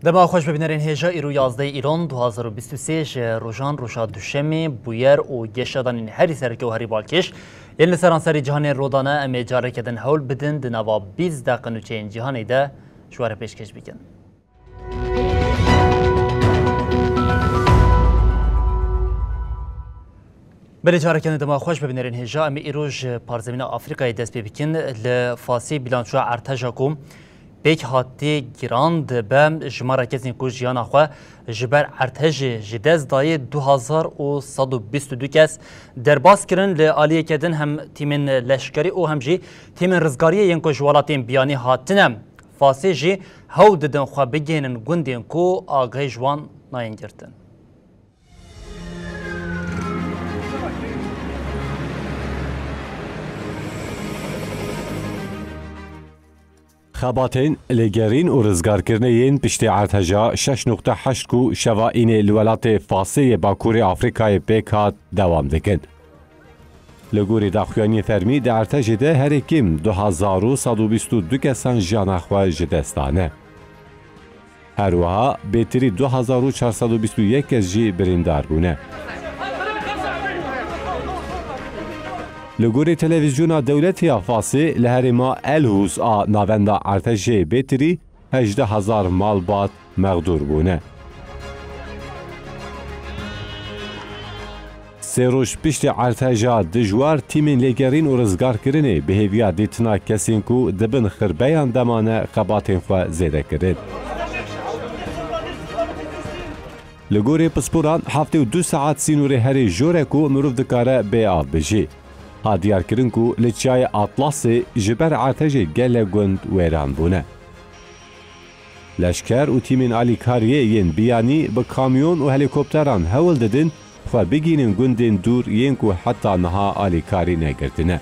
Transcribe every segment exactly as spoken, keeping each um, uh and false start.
Dema xweş bibînerên hêja, îro yazdeh Îlon du hazar û bîst û sê ji rojan roja duşemê, bûyer û geşadanên herî sereke û herî balkêş yên li seranserî cihanê rodane, em ê careke din hewl bidin di nava bîst deqe nûçeyên cîhanê de ji we re pêşkêş bikin. Belê, careke din dema xweş bibînerên hêja, em ê îro ji parzemîna Afrîkayê dest pê bikin. Li Fasê bîlançoya erteja ku pêk hatî giran dibe, jimara kesên ku jiyana xwe ji ber ertejê ji dest dayê du hazar û sed û bîst û du kes derbas kirin. Li aliyeke din hem tîmên leşkerî û hem jî tîmên rizgariyê yên ku ji welatên biyanî hatine Fasê jî hewl didin xwe bigihînin gundên ku agahî ji wan nayên girtin. Xebatên lêgerîn û rizgarkirinê yên piştî erteja şeş nokte heşt ku şeva înê li welatê Fasê yê Bakurê Afrîkayê pêk hat, dewam dikin. Li gorî daxuyaniyên fermî, di ertejê de herî kêm du hezar û sed û bîst û du kesan jiyana xwe ji dest dane. Her wiha bêtirî du hezar û çar sed û bîst û yek kes jî birîndar bûne. Li gorî televîzyona dewletî ya Fasê, li herêma El Hûs a navenda ertejê bêtirî hejdeh hezar malbat mexdûr bûne. Sê roj piştî erteja dijwar, tîmên lêgerîn û rizgarkirinê bi hêviya dîtina kesên ku di bin xirbeyan de mane xebatên xwe zêde kirin. Li gorî pisporan, heftê û du saet sînorê herê jor e ku mirov dikare bê av bijî. Hat diyarkirin ku li Çiyayê Atlasê ji ber ertejê gelek gund wêran bûne. Leşker û tîmên alîkariyê yên biyanî bi kamyon û helîkopteran hewl didin xwe bigihînin gundên dûr yên ku heta niha alîkarî negirtine.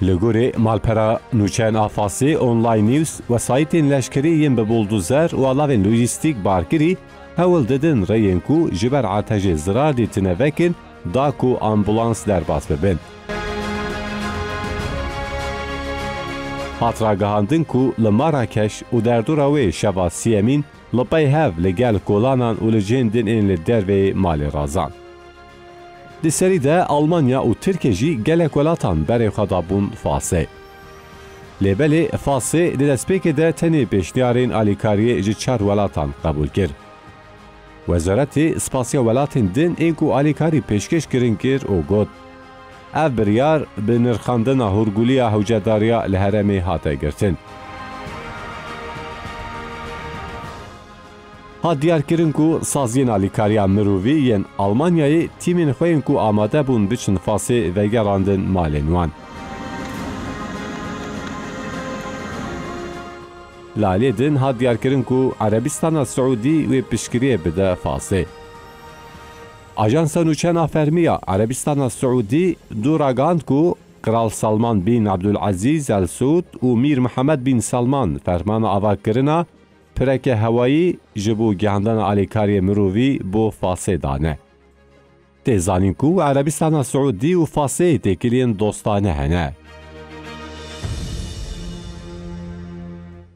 Li gorî malpera nûçeyan a Fasê Online News, wesayîtên leşkerî yên bi buldozer û alavên lojîstîk barkirî hewl didin rêyên ku ji ber ertejê zirar dîtine vekin, da ku ambulans derbas bibin. Hat ragihandin ku li Marakeş û derdora wê şeva siyemîn li pey hev li gel kolanan û li cihên din ên li derveyê malê razan. Di serî de Almanya û Tirkiye jî gelek welatan berê xwe dabûn Fasê. Lê belê Fasê di destpêkê de tenê pêşniyarên alîkariyê ji çar welatan qebûl kir. Wezaretê spasiya welatên din ên ku alîkarî pêşkêş kirin kir û got, ev biryar bi nirxandina hûrgulî ya hewcedariya li herêmê hate girtin. Hat diyarkirin ku saziyên alîkariya mirovî yên Almanyayê tîmên xwe yên ku amade bûn biçin Fasê vegerandin malên wan. Li aliyê din hat diyarkirin ku Erebistana Siûdî wê piştgiriyê bide Fasê. Ajansa nûçeyan a fermî ya Erebistana Siûdî dû ragihand ku Kral Salman bin Abdulazîz El Suûd û Mîr Mihemed bin Salman fermana avakirina pireke hewayî ji bo gihandana alîkariyê mirovî bo Fasê dane. Tê zanîn ku Erebistana Siûdî û Fasê têkiliyên dostane hene.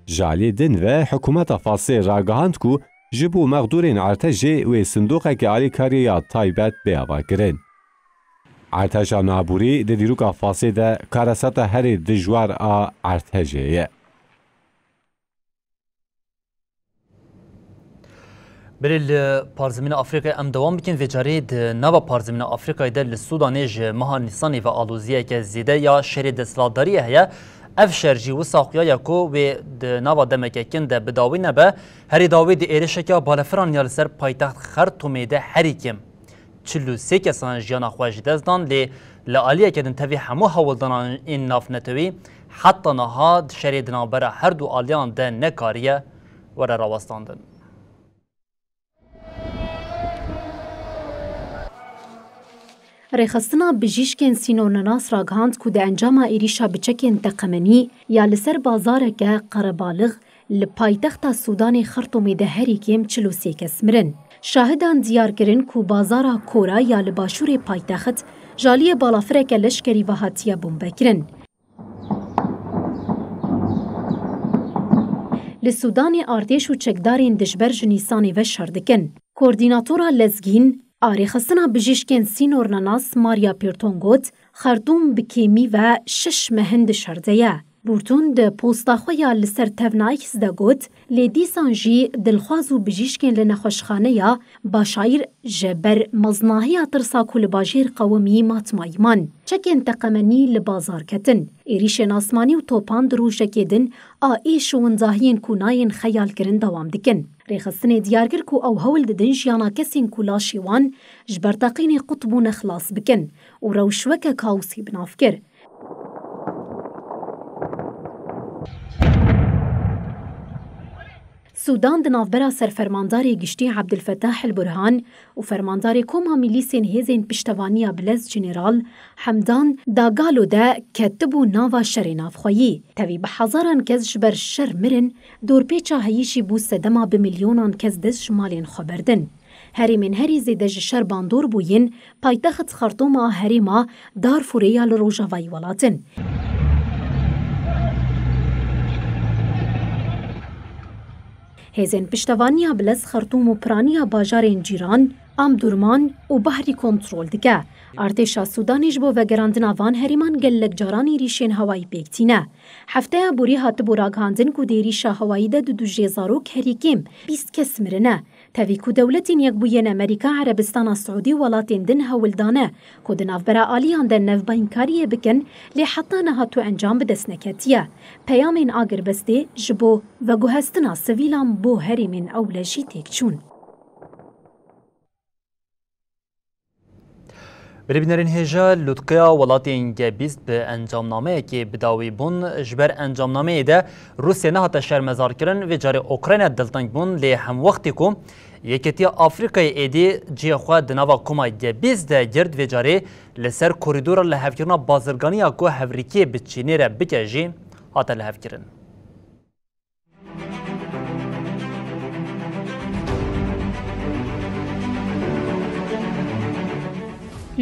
Ji aliyê din ve hikûmeta Fasê ragihand ku ji bo mexdûrên ertejê wê sindoqeke alîkariyê ya taybet bê avakirin. Erteja navborî di dîroka Fasê de karesata herî dijwar a ertejê ye. Belê, li parzemîna Afrîkayê em dewam bikin. Vê carê di nava parzemîna Afrîkayê de li Sûdanê ji meha Nîsanê ve aloziyeke zêde ya şerê desthilatdariyê heye. Ev şer jî wisa xuya ye ku wê di nava demeke kin de bi dawî nebe. Herî dawî di êrişeke balefiran ya li ser paytext Xertûmê de herî kêm çil û sê kesan jiyana xwe ji dest dan, lê li aliyeke din tevî hemû hewldanan ên navnetewî heta niha di şerê di navbera her du aliyan de nekariye were rawestandin. Rêxistina bijîşkên sînornenas ragihand ku di encama êrîşa bi çekên teqemenî ya li ser bazareke qerebalix li paytexta Sûdanê Xertûmê de herî kêm çil û sê kes mirin. Şahidan diyar kirin ku bazara Kora ya li başûrê paytext ji aliyê balafireke leşkerî ve hatiye bombekirin. Li Sûdanê artêş û çekdarên dijber ji Nîsanê ve şer dikin. Koordînatora lezgîn a Rêxistina Bijîşkên Sînornenas Maria Purton got, Xertûm bi kêmî ve şeş meh in di şer de ye. Purton di posta xwe ya li ser tevna X de got, lê dîsan jî dilxwaz û bijîşkên li nexweşxaneya Başayîr ji ber meznahiya tirsa ku li bajêr qewimî matmayî man. Çekên teqemenî li bazar ketin. Êrîşên asmanî û topan di rojekê din a êş û windahiyên ku nayên xeyalkirin dewam dikin. Rêxistinê diyar kir ku ew hewl didin jiyana kesên ku laşê wan ji berteqînê qut bûne xilas bikin û rewş weke kaosî bi nav kir. Sûdan di navbera serfermandarê giştî Abdulfetah El Burhan û fermandarê koma milîsên hêzên piştevaniya bilez Jeneral Hemdan Dagalo de ketibû nava şerê navxweyî. Tevî bi hezaran kes ji ber şer mirin, dorpêça heyî jî bû sedema bi milyonan kes dest ji malên xwe berdin. Herêmên herî zêde ji şer bandor bûyîn, paytext Xartûm a herêma Darfûrê ya li rojavayî welat in. Hêzên piştevaniya bilez Xartûm û piraniya bajarên cîran, Omdurman û Bahrî kontrol dike. Artêşa Sûdanê ji bo vegerandina van herêman gelek caran êrîşên hewayî pêk tîne. Hefteya borî hatibû ragihandin ku di êrîşa hewayî de du dujê zarok herî kêm bîst kes mirine. Tevî ku Dewletên Yekbûyên Amerîka, Erebistana Siûdî û welatên din hewl dane ku di navbera aliyan de navbeyinkariyê bikin, lê heta niha tu encam bi dest neketiye. Peyamên agirbestê ji bo veguhestina sivîlan bo herêmên ewle jî têk çûn. Birî bînerên hêja, lûtkeya welatên G bîst bi encamnameyekê bi dawî bûn. Ji ber encamnameyê de Rûsya nehate şermezarkirin, vê carê Ukrayna dilteng bûn, lê hemwextê ku Yeketiya Afrîkayê êdî cihê xwe di nava koma G bîst de girt, vê carê li ser korîdora lihevkirina bazirganiya ku hevrîkê bi Çînê re bike jî hate lihevkirin.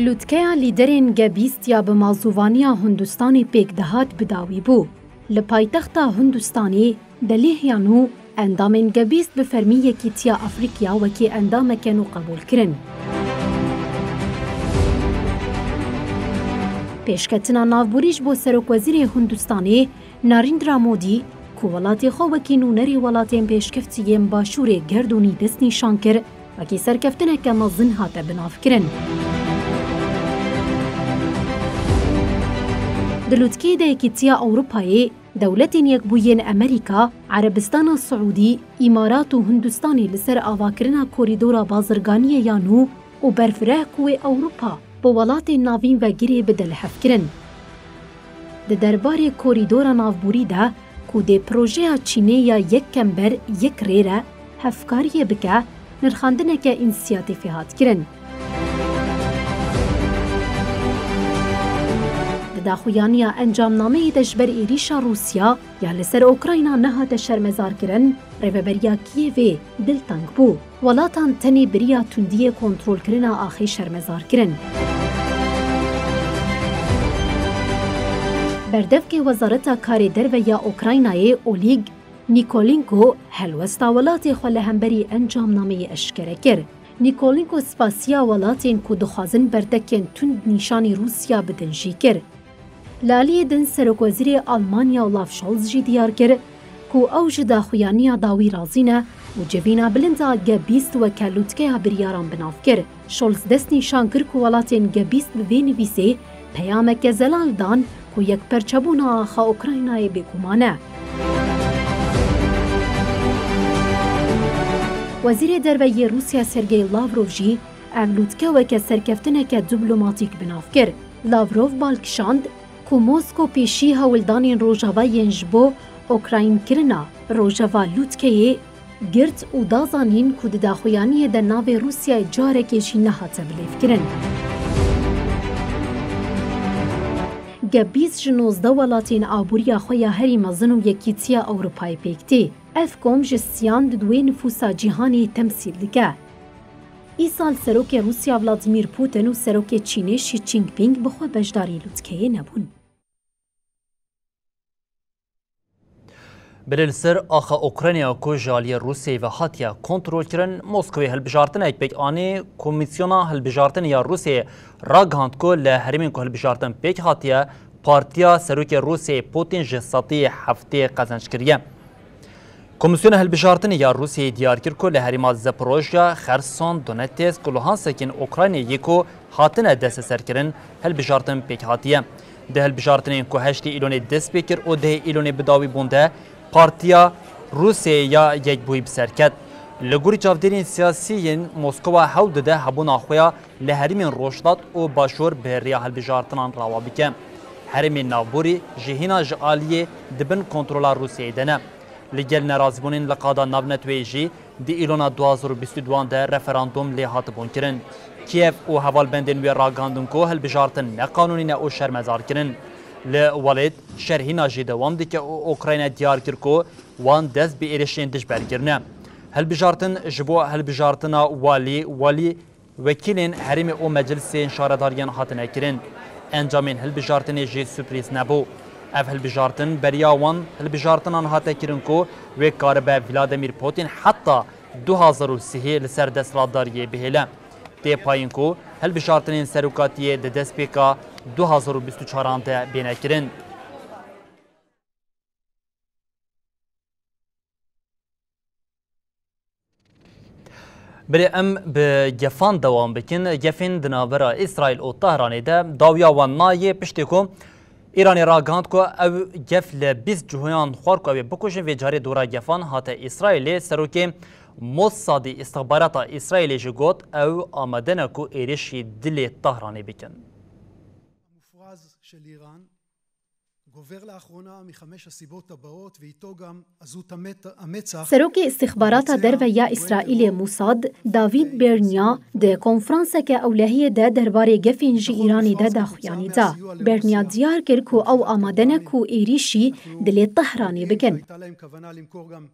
Lûtkeya lîderên G bîst ya bi mazûvaniya Hindistanê pêk dihat bi dawî bû. Li paytexta Hindistanê, delêhiyan û endamên G bîst bi fermî Yekîtiya Afrîkiya wekî endameke nû qebûl kirin. Pêşketina navborî ji bo Serokwezîrê Hindistanê Narendra Modi, ku welatê xwe wekî nûnerê welatên pêşkeftî yên Başûrê Gerdûnî destnîşan kir, wekî serkeftineke mezin hate binavkirin. Di lûtkeyê de Yekîtiya Ewropayê, Dewletên Yekbûyên Amerîka, Erebistana Siûdî, Îmarat û Hindistanê li ser avakirina korîdora bazirganiyê ya nû û berfireh ku wê Ewropa bi welatên navîn ve girê bide lihevkirin. Di derbarê korîdora navborî de ku dê projeya Çînê ya yek kember yek rêre hevkariyê bike, nirxandineke însiyatîfê hat kirin. Di daxuyaniya encamnameyê de ji ber êrîşa Rûsya ya li ser Ukrayna nehate şermezarkirin, rêveberiya Kîevê dilteng bû. Welatan tenê bi riya tundiyê kontrolkirina axê şermezar kirin. Berdevkê Wezareta Karê Derve ya Ukraynayê Olîg Nîkolînko helwesta welatê xwe li hemberî encamnameyê eşkere kir. Nîkolînko spasiya welatên ku dixwazin berdevkên tund nîşanî Rûsya bidin jî kir. Li aliyê din Serokwezîrê Almanya Olaf Scholz jî diyar kir ku ew ji daxuyaniya dawî razî ne û civîna bilind a G bîst weke lûtkeya biryaran bi nav kir. Scholz destnîşan kir ku welatên G bîst bi vê nivîsê peyameke zelal dan ku yekperçebûna axa Ukraynayê bêguman e. Wezîrê Derve yê Rûsya Sergey Lavrov jî ev lûtke weke serkeftineke diplomatîk bi nav kir. Lavrov bal kişand, Ku Mosko pêşî hewldanên Rojava yên ji bo Ukraynkirina Rojava Lûtkeyê girt û da zanîn ku di daxuyaniyê de navê Rûsyayê carekê jî nehate bilêvkirin. G bîst ji nozdeh welatên aboriya xwe ya herî mezin û Yekîtiya Ewropayê pêk tê. Ev kom ji siyan di duwê nifûsa cîhanê temsîl dike. Îsal serokê Rûsya Vladimir Putin û serokê Çînê Xi Jinping bi xwe beşdarî lûtkeyê nebûn. Belê li ser axa Ukraynaya ku ji aliyê Rûsyayê ve hatiye kontrolkirin, Moskowê hilbijartinek pêk anî. Komîsyona Hilbijartinê ya Rûsyayê ragihand ku li herêmên ku hilbijartin pêk hatiye, partiya serokê Rûsyayê Putin ji sedî heftê qezenc kiriye. Komîsyona Hilbijartinê ya Rûsyayê diyar kir ku li herêma Zaporojya, Xerson, Donetsk û Luhanskên Ukraynayê ku hatine desteserkirin, hilbijartin pêk hatiye. Di hilbijartinên ku heştê Îlonê dest pê kir û dehê Îlonê bi dawî bûn de, Partiya Rûsyayê ya Yekbûyî bi ser ket. Li gorî çavdêrên siyasî yên Moskowa hewl dide hebûna xwe ya li herêmên Rojhilat û Başûr bi rêya hilbijartinan rawa bike. Herêmên navborî jî hîna ji aliyê di bin kontrola Rûsyayê de ne. Li gel nerazîbûnên li qada navneteweyê jî di Îlona du hazar û bîst û duan de referandûm lê hatibûn kirin. Kiev û hevalbendên wê ragihandin ku hilbijartin neqanûnî ne û şermezarkirin. Li welêt şer hîna jî dewam dike û Ukrayna diyar kir ku wan dest bi êrişên dijber kirine. Hilbijartin ji bo hilbijartina walî, walî, wekîlên herêmê û meclisên şaredariyan hatine kirin. Encamên hilbijartinê jî sürprîz nebû. Ev hilbijartin beriya wan hilbijartinan hate kirin ku wê karibe Vladimir Putin heta du hazar û sihê li ser desthilatdariyê bihêle. Tê payîn ku hilbijartinên serokatiyê di destpêka du hazar û bîst û çaran de bêne kirin. Belê em bi gefan dewam bikin. Gefên di navbera Îsraîl û Tehranê de dawiya wan nayê piştî ku Îranê ragihand ku ew gef li bîst cihoyan xwar ku ew ê bikujin, vê carê dora gefan hate Îsraîlê. Serokê Mossadî, îstixbarata Îsraîlê jî got, ew amade ne ku êrişî dilê Tehranê bikin. גובר לאחרונה מחמש הסיבות הבאות, ואיתו גם עזות המת-, המצח. Serokê Îstixbarata Derve ya Îsraîlê Mossad, David Bernia, di konferanseke ewlehiyê de derbarê gefên ji Îranê de daxuyanî da. Bernia diyar kir ku ew amade ne ku êrîşî dilê Tehranê bikin. הייתה להם כוונה למכור גם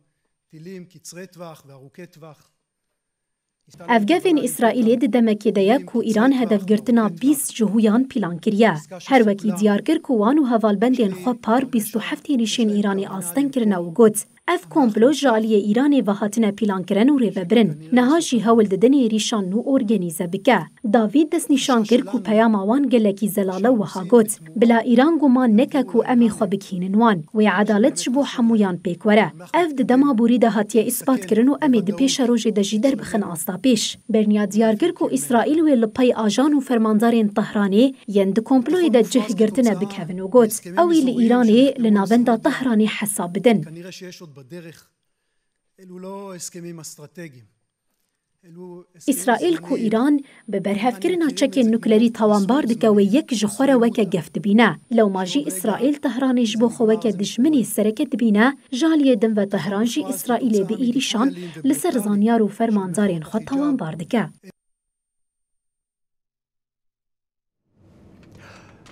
טילים קצרי טווח וארוכי טווח. Ev gefên Îsraîlê di demekê de ye ku Îran hedefgirtina bîst cihoyan pîlan kiriye. Her wekî diyar kir ku wan û hevalbendên xwe par bîst û heft êrîşên Îranê asteng kirine û got, ev komplo ji aliyê Îranê ve hatine pîlankirin û rêvebirin. Niha jî hewl didin êrîşan nû organîze bike. Davîd destnîşan kir ku peyama wan gelekî zelal e, wiha got, bila Îran guman neke ku em ê xwe bigihînin wan. Wê edalet ji bo hemûyan pêk were. Ev di dema borî de hatiye îspat kirin û em ê di pêşerojê de jî derbixin asta pêş. Bernia diyar kir ku Îsraîl wê li pey ajan û fermandarên Tehranê yên di komployê de cih girtine bikevin û got, ew ê li Îranê li navenda Tehranê hesab bidin. כנראה שיש עוד בדרך. אלו לא הסכמים אסטרטגיים. Îsraîl ku Îran bi berhevkirina çekên nuklerî tawanbar dike, wê yek ji xwe re weke gef dibîne. Lewma jî Îsraîl Tehranê ji bo xwe weke dijminê sereke dibîne, ji aliyê din ve Tehran jî Îsraîlê bi êrîşan li ser zanyar û fermandarên xwe tawanbar dike.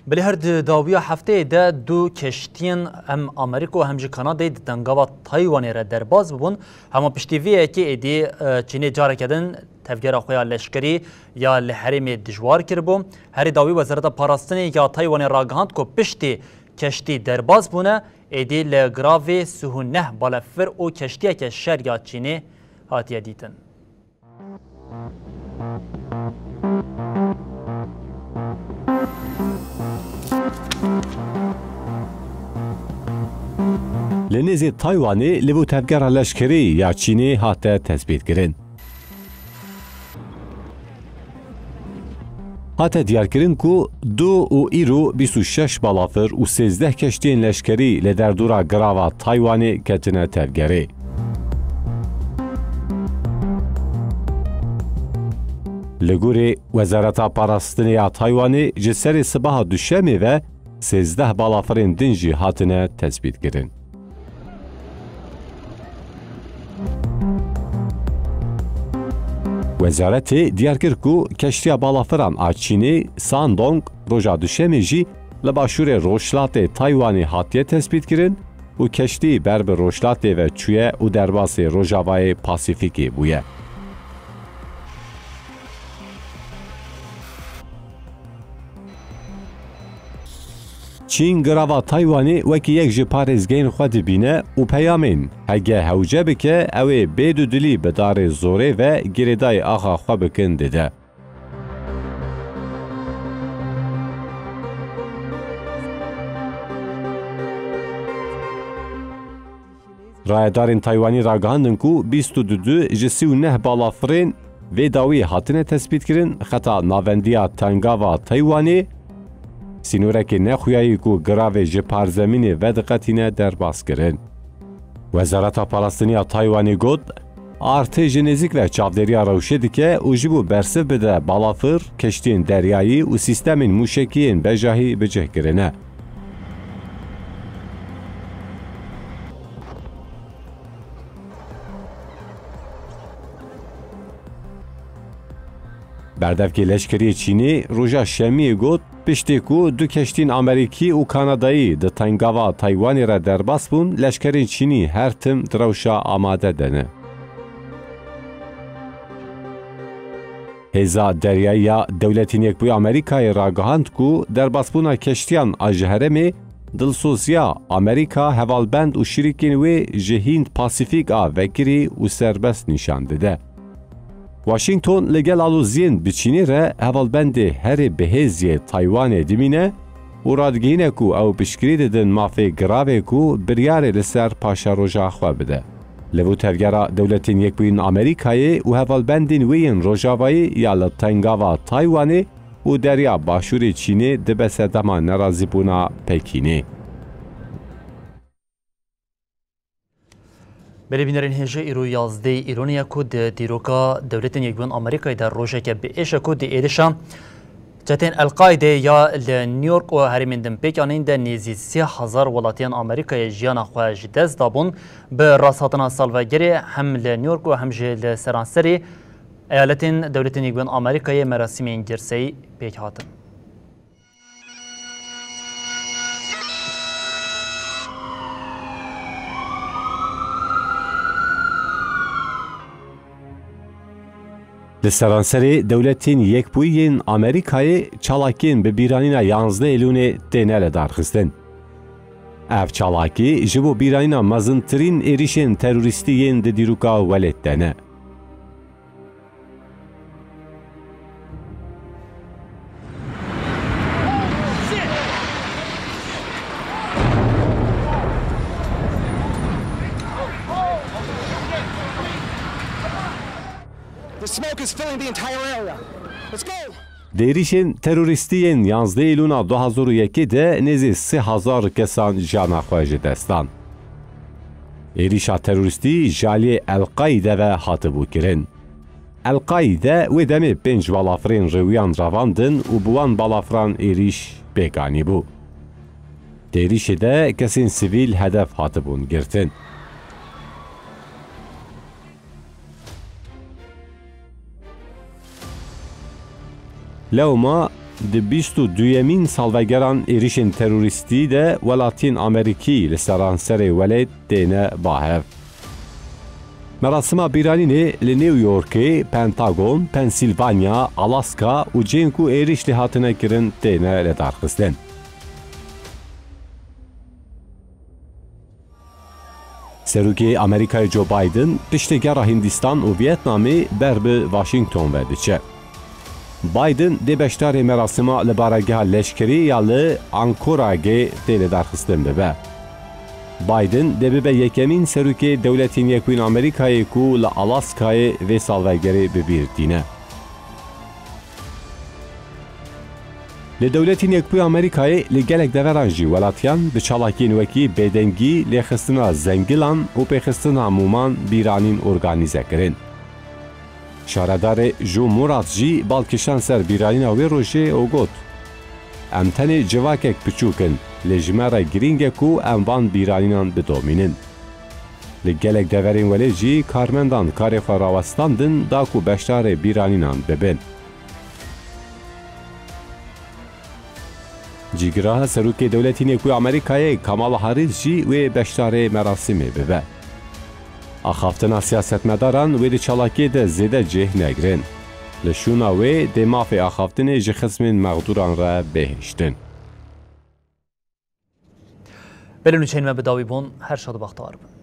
Belê her di dawiya hefteyê de du keştiyên hem Amerîka û hem jî Kanadayê di dengava Taywanê re derbas bibûn. Hema piştî vê yekê êdî, e, Çînê careke din tevgera xwe ya leşkerî ya li herêmê dijwar kiribû. Herî dawî Wezareta Parastinê ya Taywanê ragihand ku piştî keştî derbas bûne, êdî li giravê sih û neh balefir û keştiyeke şer ya Çînê hatiye dîtin. Li nêzê Taywanê li bo tevgera leşkerî ya Çînê hate tespîtkirin. Hate diyarkirin ku du û îro bîst û şeş balafir û sêzdeh keştiyên leşkerî li derdora girava Taywanê ketine tevgerê. Li gorî Wezareta Parastinê ya Taywanê, ji serê sibaha Duşemê ve sêzdeh balafirên din jî hatine tespîtkirin. Wezaretê diyar kir ku keştiya balafiran a Çînê Shandong roja Duşemê jî li başûrê rojhilatê Taywanê hatiye tespîtkirin û keştî ber bi rojhilatê ve çûye û derbasê Rojavayê Pasîfîkê bûye. Çîn girava Taywanê wekî yek ji parêzgehên xwe dibîne û peyamên hege hewce bike, ew ê bê dudilî bi darê zorê ve girêdayî axa xwe bikin dide. Rayedarên Taywanî ragihandin ku bîst û du ji sî û neh balafirên vê dawî hatine tespîtkirin, xeta navendiya Tengava Taywanê sînorekê nexuyayî ku giravê ji parzemînê vediqetîne derbas kirin. Wezareta Parastinî ya Taywanê got, artêş ji nêzîk ve çavdêriya rewşê dike û ji bo bersiv bide balafir, keştiyên deryayî û sîstemên mûşekî yên bejahî bi cih kirine. Berdevkê leşkeriyê Çînê roja Şemiyê got, piştî ku du keştiyên Amerîkî û Kanadayî di Tengava Taywanê re derbas bûn, leşkerên Çînî her tim di rewşa amade de ne. Hêza Deryayî ya Dewletên Yekbûyî Amerîkayê ragihand ku derbasbûna keştiyan a ji herêmê dilsoziya Amerîka, hevalbend û şirîkên wê ji Hînd Pasîfîk a vekirî û serbest nîşan dide. Washington li gel aloziyên bi Çînê re hevalbendê herê bihêz yê Taywanê dimîne û radigihîne ku ew piştgirî didin mafê giravê ku biryarê li ser paşeroja xwe bide. Li vû tevgera Dewletên Yekbûyî yên Amerîkayê û hevalbendên wê yên Rojavayî ya li Tengava Taywanê û Derya Başûrê Çînê dibe sedema nerazîbûna Pekînê. Belê bînerên hêja, îro yazdeh Îronê ye ku di dîroka Dewletên Yekbûyî yên Amerîkayê de rojeke bi êş e ku di êrişa çetên El-Qaîdê ya li New York û herêmên din pêk anîn de nêzî sê hezar welatiyên Amerîkayê jiyana xwe ji dest dabûn. Bi rasthatina salvegerê hem li New York û hem jî li seranserê eyaletên Dewletên Yekbûyî yên Amerîkayê merasîmên girseyî pêk hatin. Li seranserê Dewletên Yekbûyî yên Amerîkayê çalakiyên bi bîranîna yanzdeh Eylûnê têne lidarxistin. Ev çalakî ji bo bîranîna mezintirîn êrîşên terorîstî yên di dîroka welêt de ne. The smoke is filling the entire area. Let's go! Di êrîşên terorîstî yên yanzdeh Eylûna du hazar û yekê de nêzî sê hezar kesan jiyana xwe ji dest dan. Êrîşa terorîstî ji aliyê El-Qaîde ve hatibû kirin. El-Qaîde wê demê pênc balafirên rêwiyan revandin û bi wan balafiran êrîş pêk anîbû. Di êrîşê de kesên sivîl hedef hatibûn girtin. Lewma di bîst û duyemîn salvegeran êrîşên terorîstî de welatiyên Amerîkî li seranserê welêt têne ba hev. Merasima bîranînê li New Yorkê, Pentagon, Pensilvanya, Alaska û cihên ku êrîş lê hatine kirin têne lidarxistin. Serokê Amerîkayê Joe Biden piştî gera Hindistan û Vietnamê ber bi Washington ve diçe. Biden dê beşdarê merasima li baregeha leşkerî ya li Ankoragê tê lidarxistin bibe. Biden dê bibe yekemîn serokê Dewletên Yekbûyî yên Amerîkayê ku li Alaskayê vê salvegerê bi bîr tîne. Li Dewletên Yekbûyî Amerîkayê li gelek deveran jî welatiyan bi çalakiyên wekî bêdengî, lêxistina zengilan û pêxistina mûman bîranîn organîze kirin. Şaredarê Joe Murat jî bal kişand ser bîranîna wê rojê û got, Em tenê civakek piçûk in, lê ji me re girîng e ku em van bîranînan bidomînin. Li gelek deverên welê jî karmendan karê xwe rawestandin da ku beşdarê bîranînan bibin. Cîgira serokê dewletî Nêkû Amerîkayê Kamala Harris jî wê beşdarê merasîmê bibe. Axaftina siyasetmedaran wê di çalakiyê de zêde cih negrin. Li şûna wê dê mafê axaftinê ji xizmên mexdûran re bihiştin. Belê nûçeyên me bi dawî bûn, her şad û bextewar bin.